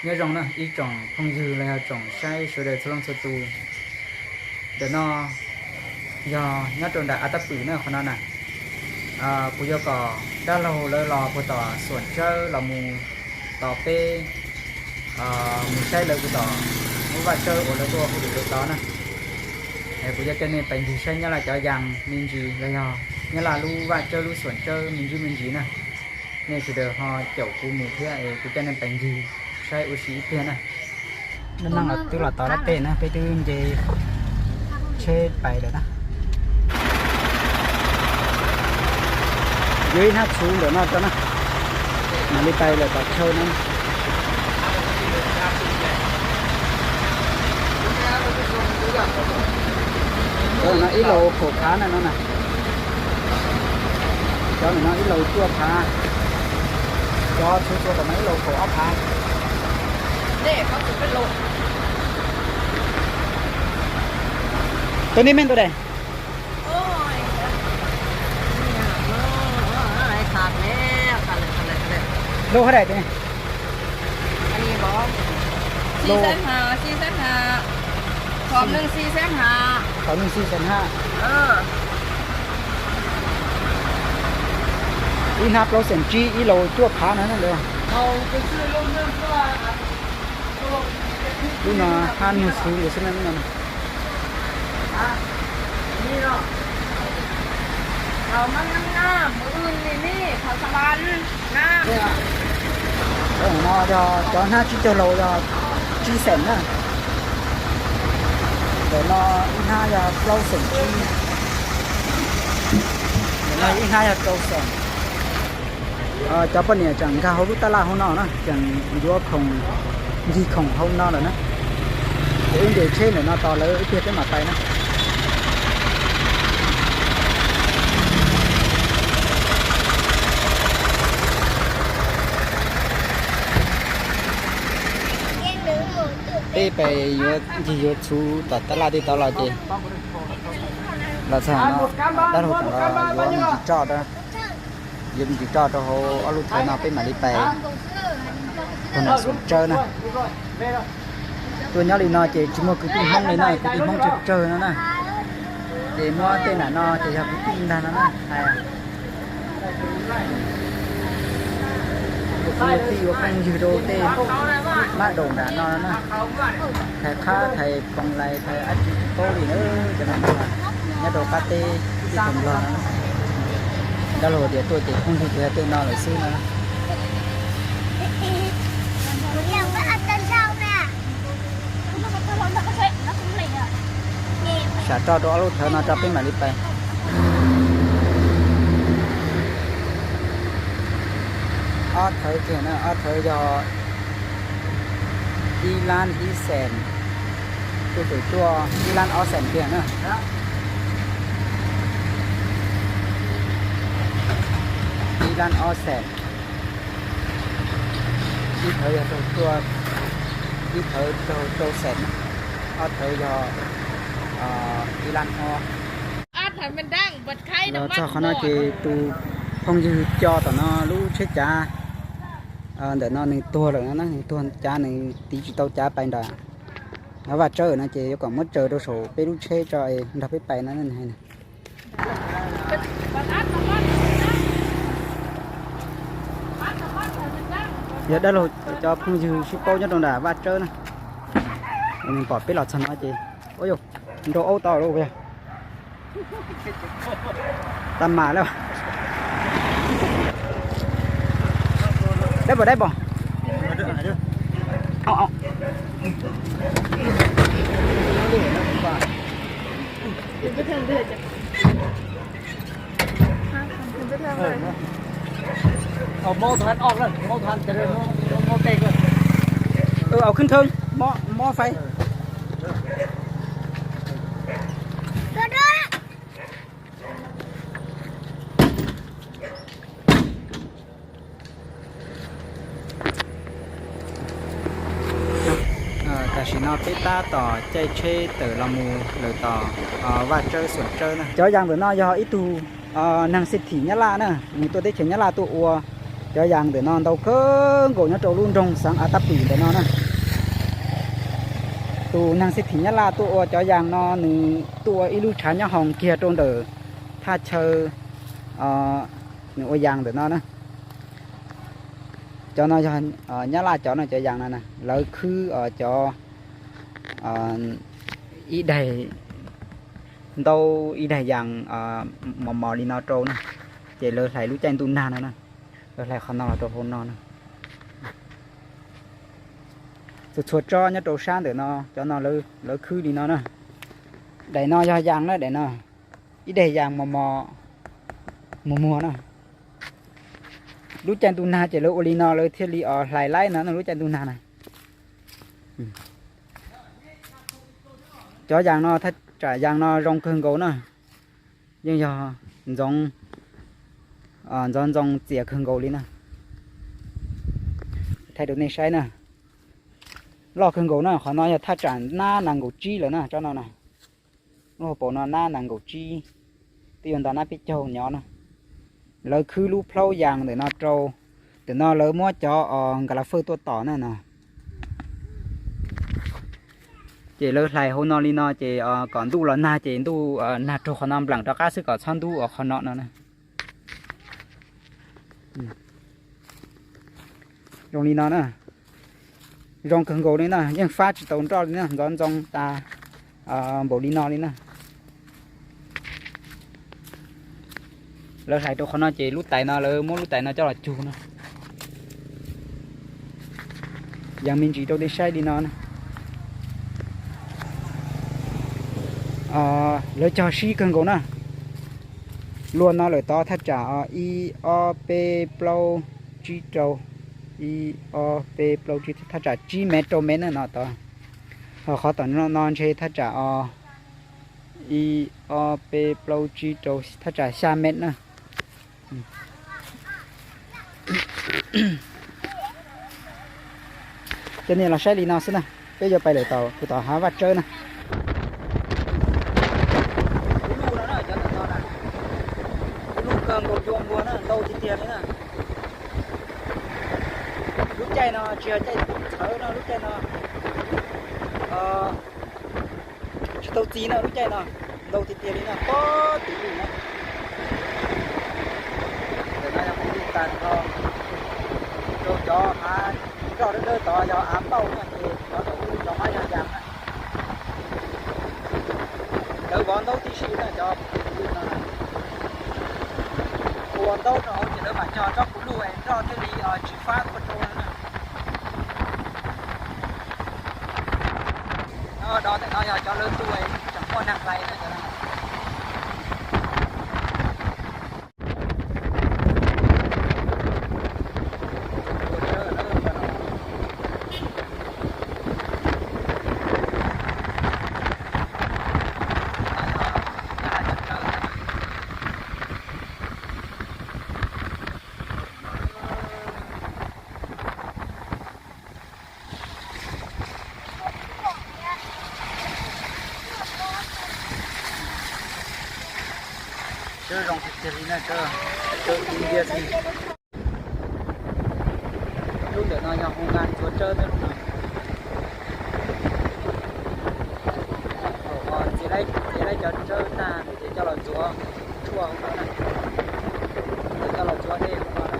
Nyob zoo na ib tsoom phooj ywg los yog tsoom saib sawv daws txhua leej txhua tus. Ntawm no yog nyob rau nram A Tab Pwm na qhov no na. Kuv yuav kom dab laug lawv los puag tom Xuam Tsawb los mus tos peb mus saib lawv puag tom lub vaj tsawb uas lawv tuaj hu lwm lawv tod na. Kuv yuav coj nej pais ncig saib Nyab Laj cov yas me ntsis los yog Nyab Laj lub vaj tsawb lub Xuam Tsawb me ntsis me ntsis na. Nej sawv daws ho caum kuv mus thiab es kuv coj nej pais ncig saib ua si ib pliag na. Neeg twb los tod lab teb na, peb twb nce tsheb pais lawm na. Yuav ib hnab txhuv ntawm no rau na, mam li pais lawm tom chaw no. Cov no ib laus kaum phav na no na. Cov no ib laus cuaj phav. Cov txhuv txhua tom no ib laus kaum ob phav. Tus nej me ntau dais? Lub hab dais tus ne? Lub kaum neeg xij xeem hab. Ib hnab plaub xeem tsib ib laus cuaj phav no na. Lub no hab nug xwb xwb na lub no. No yog cov hnab tsib caug laus yog tsib xeem na. Ntawm no ib hnab yog plaub xeem tsib. Ntawm no ib hnab yog rau xeem. Cov poj niam tseem nkag hauv lub tab laj hauv no na, tseem yuav khoom, ncig khoom hauv no lawm na. Ces wb nce tsheb ntawm no tos lawv ib pliag peb mam pais na. Peb pais yuav ncig yuav txhuv tom tab laj tej tod los ces los txog no, dab laug tseem los yuav me ntsis tsoj, yuav me ntsis tsoj rau hauv ob lub thawv no peb mam li pais puag nram Xuam Tsawb na. Tuaj nyob li no ces tsis muaj kwv tij Hmoob li na, kwv tij Hmoob tsawg tsawg no na. Ces muab tej nam no ces yog kwv tij ntag no na. Hais ua kwv ua tij ua phooj ywg rau tej mab daum nram no na. Thais qhab thais poos lais thais dab tsi tsis paub li na, cov no nyob rau qab teb teb chaws Nplog no. Dab laug tias tuaj ces phooj ywg ces yog tej no lawm xwb no. Sam tso rau ob lub thawv no tso peb mam li pais. Ob thawv kiag na, ob thawv yog ib lab ib xees, tuaj tus tuaj ib lab ob xees kiag na. Ib lab ob xees. Ib thawv yog rau tuaj, ib thawv rau rau xees, ob thawv yog ib lab ob. Los txog qhov no ces tus phooj ywg co tom no lub tsheb cav ntawm no nws tuag lawm na, nws tuag cav nws tiv tsis tau cav pais nram Vaj Tsawb no ces yuav kom muab tsaws rau saum peb lub tsheb tso es nrog peb pais no. Yog dab laug cov phooj ywg sib paub nyob rau nram Vaj Tsawb na, nws pom peb los txog no ces, ua yog nrau aub tau lawm. Tag mam lawm. Dab pom dab pom. Au khwb thơm, mob, mob phai. Tam sim no peb tab tom caij tsheb tawm los mus lawm tom Vaj Tsawb Xuam Tsawb na. Cov yas ntawm no yog ib tug neeg xej thim Nyab Laj na, nws tuaj teb chaws Nyab Laj tuaj ua Cov yas ntawm no ntau kawg nkaus nyob rau lub nroog Xeev Atab Pim ntawm no na. Tus neeg xib thim Nyab Laj tuaj ua cov yas no, nws tuaj ua ib lub tshav nyob hoos kiag rau ntawm thaj chaw nws ua yas ntawm no na. Cov no yog Nyab Laj cov no, cov yas no na, lawv khwb cov ib daig, ntau ib daig yas mos mos li no rau na, ces lawv hlais lub caij ntuj nag no na, lawv hlais qhov no los rau hauv no na. Txhua txhua tsob nyob rau sab ntawm no, cov no lawv khwb li no na. Daim no yog yas na, daim no ib daig yas mos mos muag muag na. Lub caij ntuj nag ces lawv ua li no lawv thiaj li hlais laib no, lub caij ntuj nag na. Cov yas no, thaj tsam yas no zoo kawg nkaus na, yeej yog ntxoov, ntxoov ntxoo txias kawg nkaus li na. Thaij rau nej saib na, loj kawg nkaus na. Qhov no yog thaj tsam nab nees nkaum tsib lawm na, tsob no na. Lub hauv paus no nab nees nkaum tsib, twb yuav nto nab peb caug nyob na. Lawv khwb lub plhaub yas ntawm no rau, ntawm no lawv muab cov nkas las fawj tuaj tom na no. Ces lawv hlais hauv no li no ces kom ntuj los nag ces ntuj nag raug qhov no npleem rov qab xwb kom txhob ntub qhov no no na. Zoo li no na, zoo kawg nkaus li na, yeej fab tsis tau nroj li na, ntxoov ntxoo tas npaum li no li na. Lawv hlais rau qhov no ces lub tais no lawv muab lub tais no coj los cug no. Yeej me ntsis rau nej saib li no na. Lawv cog sib kawg nkaus na. Luaj no lawm tod thaj tsam ib ob peb plaub tsib rau, ib ob peb plaub tsib, thaj tsam tsib mev rau mev na no tod. Ho qhov tom no ntshe thaj tsam ib ob peb plaub tsib rau, thaj tsam xya mev na. Cov niam los saib li no xwb na, peb yuav pais lawm tom kuv tom hav vaj tsawb na. Lub kawg nkaus cua npua na, ntau tiag tiag li na. Lub caij no tsis yog caij txhawv no, lub caij no tsis tau txi na, lub caij no ntau tiag tiag li na, pob tim lub na. Ntawm no yog mus lub tas nrho rau cov av nroj dawb dawb tod yog av pauj na, ces cov ntawm lub cov hmab yog yas na. Lawv vov ntaub tib si na cov kuv luj no. Ua ntaub rau hauv ces lawv mam cog tsob kuv luj es nroj thiaj li tsis fab tuaj rau na. Nyob do ntawm no yog cov lawv tu tseem muaj neeg hlais na cov no. Tsawb zoo tiag tiag li na, tsawb, tsawb ib ntiab xwb. Lub ntawm no yog hu nqa ntxuav tsawb na lub no. Thaum txiav laib cov tsawb tag ces coj los ntxuav tshuaj hauv no na, ces coj los ntxuav dej hauv no na.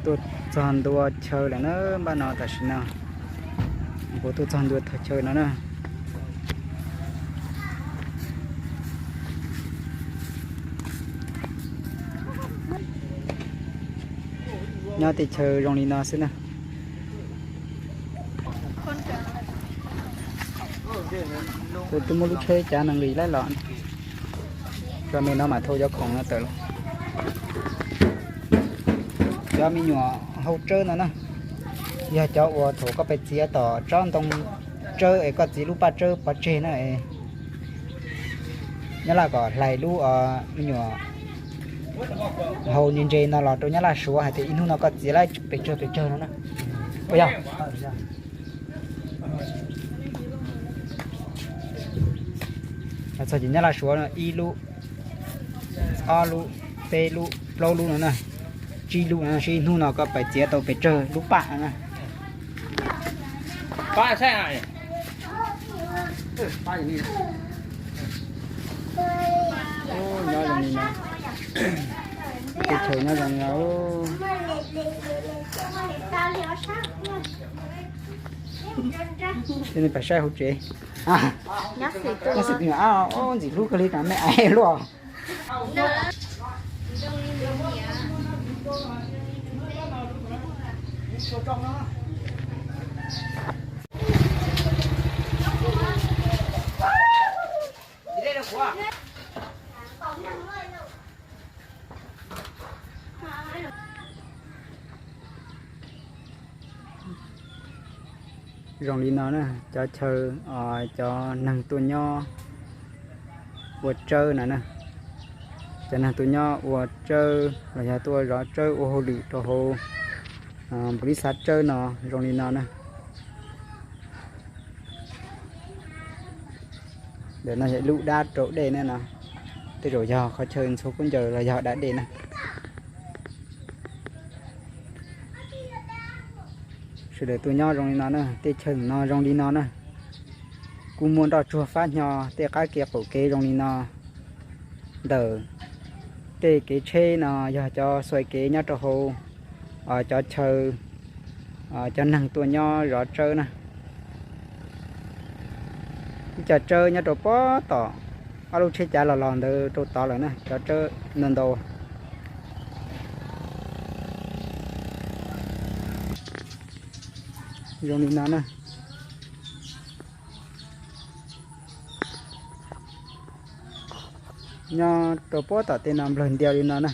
Tuaj txog ntua chaw lawm na, npaj no tam sim no kuv tuaj txog ntua chaw no na. Nyob tej chaw zoo li no xwb na. Tus twb muaj lub tsheb cav nees li laib los tso me no mas thau cov khoom no tawm los. Cov me nyuam hau tsawb no na, yog cov uas thaum koj pais txiav tom tsob ntoo tsawb es koj txiav lub paj tsawb pov tseg na, nyob laj kom hlais lub me nyuam Hau ntse ntse no los rau Nyab Laj Suav hais tias ib hnub no koj txiav lawm pes tsawg pes tsawg no na. Ua yog txog ces Nyab Laj Suav no ib lub, ob lub, peb lub, plaub lub no na, tsib lub no na, seb ib hnub no koj pais txiav tau pes tsawg lub paj no na. Nyob zoo li no, teb chaws nyob zoo li no. Peb saib hauv tsev, ntxim hlub kawg li, mej aiv luaj. Zoo li no na, cov chaw, cov neeg tuaj nyob ua tsawb no na. Cov neeg tuaj nyob ua tsawb los yog tuaj zov tsawb ua hauj lwm rau hauv npaum li xav tsawb no zoo li no na. Ntawm no yog lub dab rau dej na no. Tej zaum yog qhov chaw ntxhua khaub ncaws los yog dab dej na. Sawv daws tuaj nyob zoo li no na, tej chaw no zoo li no na. Kuj muaj nroj tsuag fab hnyo tej qab kev qaum kev zoo li no. Ntawm tej kev tsheb no yog cov xuaim kev nyob rau hauv cov chaw, cov neeg tuaj nyob zov tsawb na. Ib co tsawb nyob rau pob tom ob lub tsheb cav los los ntawd rau tod lawm na, cov tsawb ntau ntau. Zoo li no na. Nyob rau pob tom tej no nplawg ntias li no na.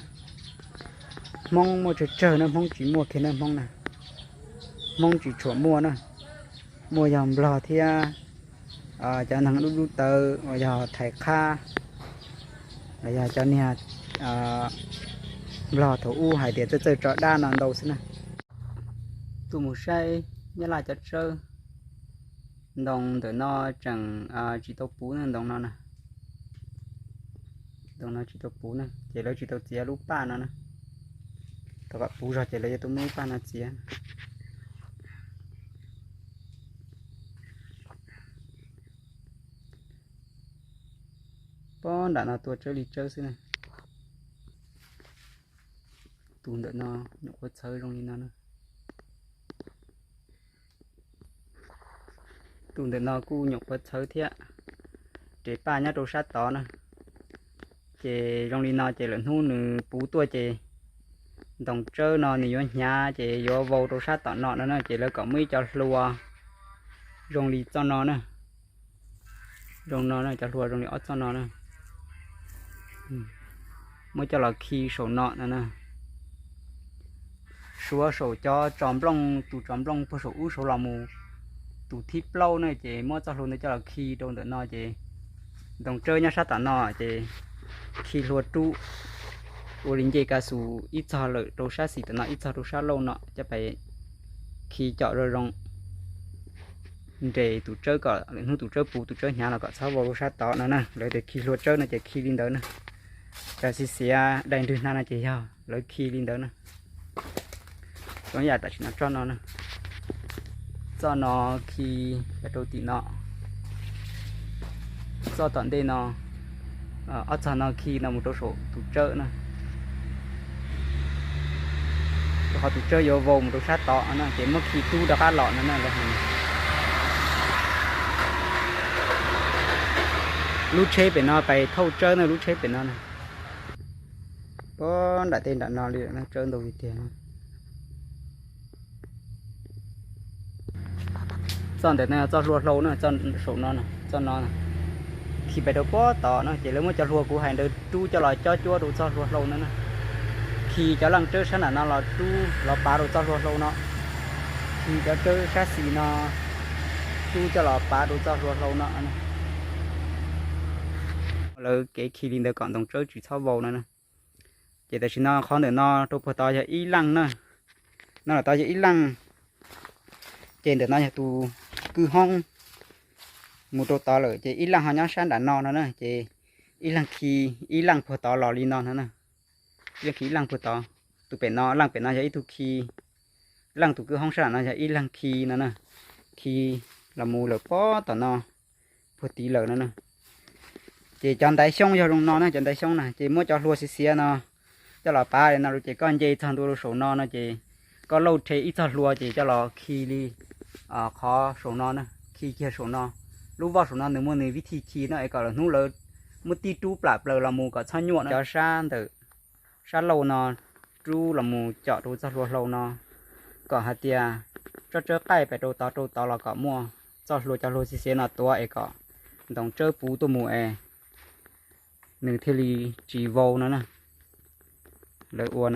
Hmoob muaj tsawg tsawg na, Hmoob tsis muaj kiag na, Hmoob na. Hmoob tsis tshua muaj na. Muaj yog nplog thiab cov neeg dub dub tawv uas yog thais qhab, los yog cov niag nplog thaum ub hais tias txawj txawj tso dab no ntau xwb na. Tuaj mus saib Nyab Laj cov tsawb. Ntoo ntawm no tseem tsis tau puv na, ntoo no na. Ntoo no tsis tau puv na, ces lawv tsis tau txiav lub paj no na. Thaum kom puv zog ces lawv yuav tau muab lub paj no txiav. Pob nram no tuaj tsawb li tsawb xwb na. Tus ntawm no nyuam qhuav txhawv zoo li no na. Tus ntawm no kuj nyuam qhuav txhawv thiab. Rev paj nyob rau sab tod na. Ces zoo li no ces lawm hnub nws puv tuaj ces ntoo tsawb no nws yuav hnyav ces yuav vau rau sab tom no no na, ces lawv kom muaj ib co hlua zoo li txoj no na. Zoo no na, cov hlua zoo li ob txoj no na. Muab coj los khi saum no no na. Suav saum cov tsos nplooj, tus tsos nplooj puag saum ub saud los mus tus thib plaub na, ces muab txoj hlua ntawd coj los khi rau ntawm no ces ntoo tsawb nyob sab tom no ces khi hlua rub ua li ncej ka xus ib txog lawm rau sab xis tom no ib txog rau sab laug no coj pais khi com zoo zoo. Nres tus tsawb kom lwm hnub tus tsawb puv tus tsawb hnyav los kom txhob vau rau sab tod no na. Lawv tias khi hlua tsawb no ces khi li ntawd na. Cov xiv xiav dai nrwg na no ces yog lawv khi li ntawd na. Zoo yam tam sim no txoj no na, txoj no khi rau tim no, txoj tom ntej no, ob txog no khi no mus rau saum tus tsawb na. Rau qhov tus tsawb yuav vau mus rau sab tod no ces muab khi rub rov qab los no na. Lub tsheb pem no pais thauj tsawb na, lub tsheb pem no na. Pob nram tej nram no li tsawb ntau li tiag. Txoj ntawm no txoj hlua hlau na, txoj saum no, txoj no khi pais rau pob tod no ces lawv muab cov hlua kuv hais ntawd rub coj los cob cuab rau txoj hlua hlau no na. Khi cov leej tsawb sab nram no los rub los pav rau txoj hlua hlau no. Khi cov tsawb sab xis no rub coj los pav rau txoj hlua hlau no. Lawv kev khi li ntawd kom ntoo tsawb tsis txhob vau no na. Ces tam sim no qhov ntawm no rau puag tod yog ib leej na, no los tod yog ib leej. Ces ntawm no yog tus kwj hoob mus rau tod lawm, ces ib leej ho nyob sab nram no no na. Ces ib leej khi ib leej puag tod los li no no na. Ib leej khi ib leej puag tod, tus pem no, leej pem no yog ib tug khi, leej tus kwj hoob sab nram no yog ib leeg khi no na. Khi los mus lawm pob tom no, puag tid lawm no na. Ces cov ntaiv xyoob yog zoo no na, cov ntaiv xyoob na, ces muab cov hlua xiav xiav no coj los pav li no lawm, ces koj nce txog ntua rau saum no no ces koj lauj rhe ib txoj hlua ces coj los khi li qhov saum no na, khi kiag saum no. Lub voj saum no nws muaj nws vib thij khi no es kom lawm hnub lawv muab tib rub plam plaws los mus kom txhob nyuaj no. Cov sab ntawm sab lauj no rub los mus com rau txoj hlua hlau no, kom hais tias tsob tsawb qaij pem rau tod rau tod los kom muaj txoj hlua, cov hlua xiav xiav no tuav es kom ntoos tsawb puv tuaj mus es nws thiaj li tsis vau no na. Lawv ua